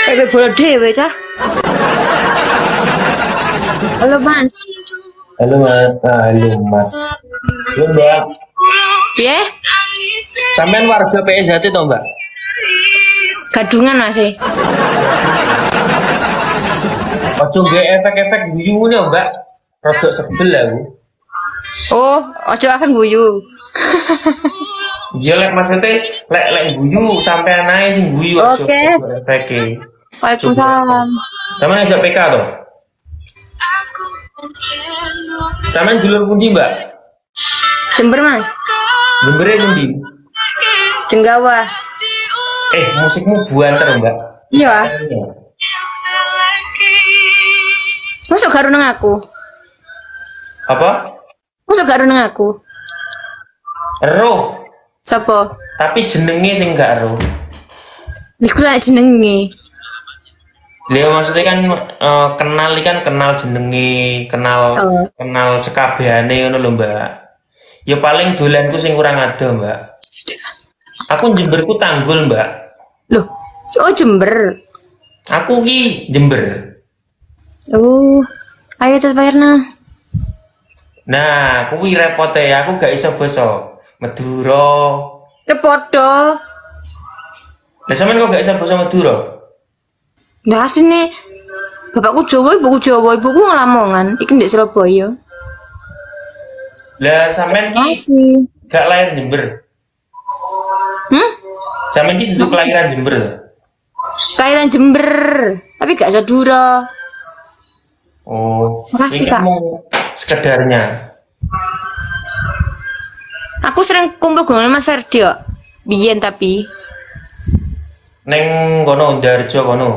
Eh bola dhewe cah. Halo Mas. Halo Mas, halo Mas. Halo Mbak. Piye? Sampean warga PSHT toh Mbak? Gadungan Mas e. Ojo nggae efek-efek guyu ngene Mbak. Rodok sebel aku. Oh, ojo akan guyu. Iya lek maksudnya lek lek guyu sampean ae sing guyu ojo efeke. Waalaikumsalam. Sampean ajak PK toh? Sampean dulur pundi, Mbak? Jember, Mas. Jembere pundi? Jenggawa. Musikmu buanter, Mbak. Iya. Mosok gak nang aku? Apa? Mosok gak nang aku? Ero. Sapa? Tapi jenenge sing gak ero. Iku lak jenenge. Lha maksudnya kan kenal kan kenal jenenge, kenal kenal sekabehane ngono lho, Mbak. Ya paling dolanku sing kurang adoh, Mbak. Aku Jemberku Tanggul, Mbak. Loh, oh Jember. Aku ki Jember. Oh, ayo tetep bayarna. Nah, kuwi repote aku gak iso basa Madura. Ya padha. Lah sampean kok gak iso basa Madura? Nah asline bapakku Jawa, ibuku Jawa, ibuku wong Lamongan, iki ndek Surabaya. Lah sampean ki gak lahir Jember. Hmm? Sampean ki dudu kelahiran Jember to? Kelahiran Jember, tapi gak iso Dura. Oh, makasih Kak. Sekedarnya. Aku sering kumpul dengan Mas Ferdi kok. Biyen tapi neng kono Darjo kono.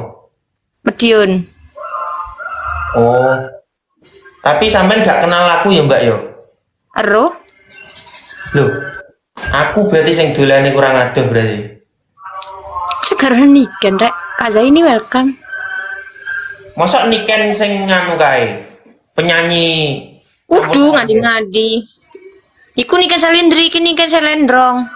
Madiun. Oh. Tapi sampean gak kenal aku ya, Mbak yo? Ero. Loh, aku berarti sing dolane kurang adoh berarti. Sekarang Niken rek, Kak Zaini welcome. Mosok Niken sing nganu kae? Penyanyi. Kudu ngadi-ngadi. Iku Niken Salindri, iki Niken Selendrong.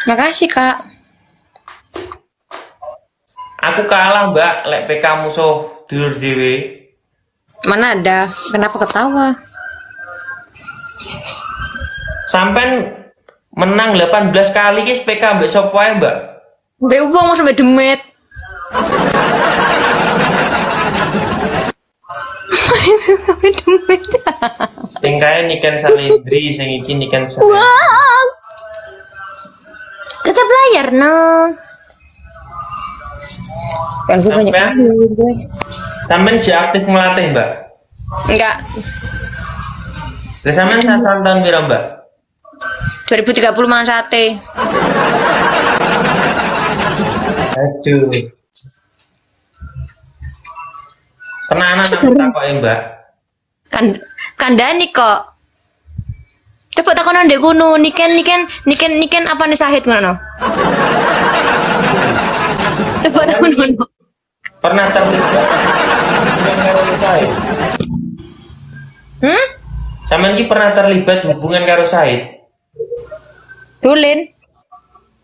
Makasih, Kak. Aku kalah, Mbak, lek PK musuh dulur dhewe. Mana ada? Kenapa ketawa? Sampean menang 18 kali guys PK mbek sapa ae, Mbak? Mbek wong mosok mbek demit. Mbek demit. Sing kae Niken Salindri, sing iki Niken Salindri. Wow. Tetap layar no. Kan gue banyak. Sampean jek aktif ngelatih, Mbak? Enggak. Lah sampean sasan tahun piro, Mbak? 2030 mangan sate. Aduh. Tenanan aku takoke, Mbak. Kan kandhani kok. Coba takono ndek kono, Niken Niken Niken Niken apane Sahid ngono. Coba takono. Pernah terlibat hubungan karo Sahid? Hmm? Sampeyan ki pernah terlibat hubungan karo Sahid? Tulin.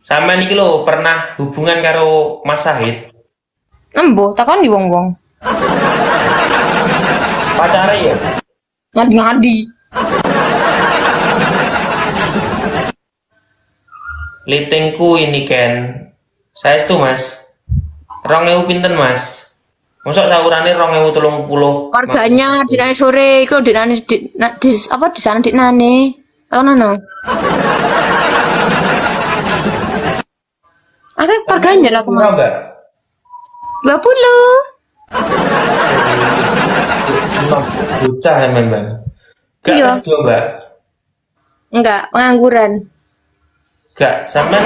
Sampeyan iki lho pernah hubungan karo Mas Sahid? Embuh, takon di wong-wong. Pacare ya? Ngadi-ngadi. Litingku ini Ken. Saestu Mas. 2000 pinten Mas? Mosok saurane 2030. Warganya dinane sore iku dinane di apa di sana dinane. Tahu no. Aku warganya aku Mas. 20. Bocah emang, Mbak. Gak kerja, Mbak? Enggak, pengangguran. Gak, sampean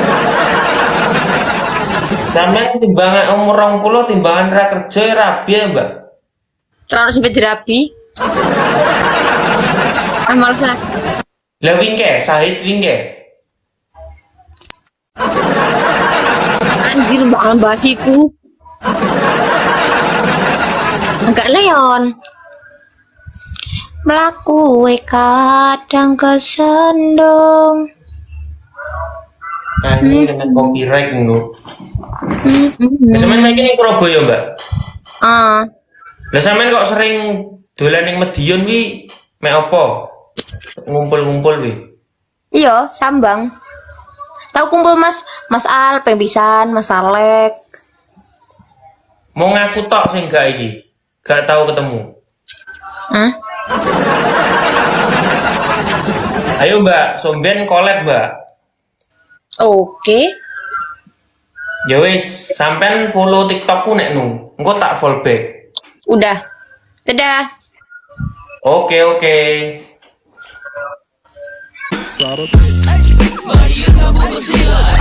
sampean timbangan umur 20 timbangan ra kerja rabi ya, Mbak? Terlalu sampai dirabi. Ah, males ah. Lah wingke, Sahid wingke. Anjir, bakal bahas iku. Enggak Leon. Mlaku kadang kesendung. Nyanyi kena copyright engko. Lah sampean saiki ning Surabaya, Mbak. Ah, Lah sampean kok sering dolan ning Madiun wi mek apa? Ngumpul-ngumpul wi. Iya, sambang. Tahu kumpul Mas Mas Al, ping pisan, Mas Alek. Mau ngaku tok sing gak iki. Gak tahu ketemu. Hah? Ayo Mbak, somben collab, Mbak. Oke. Ya wis, sampean follow TikTokku nek nu. Engko tak follow back. Udah. Dadah. Oke, oke. Maria acabou vacila.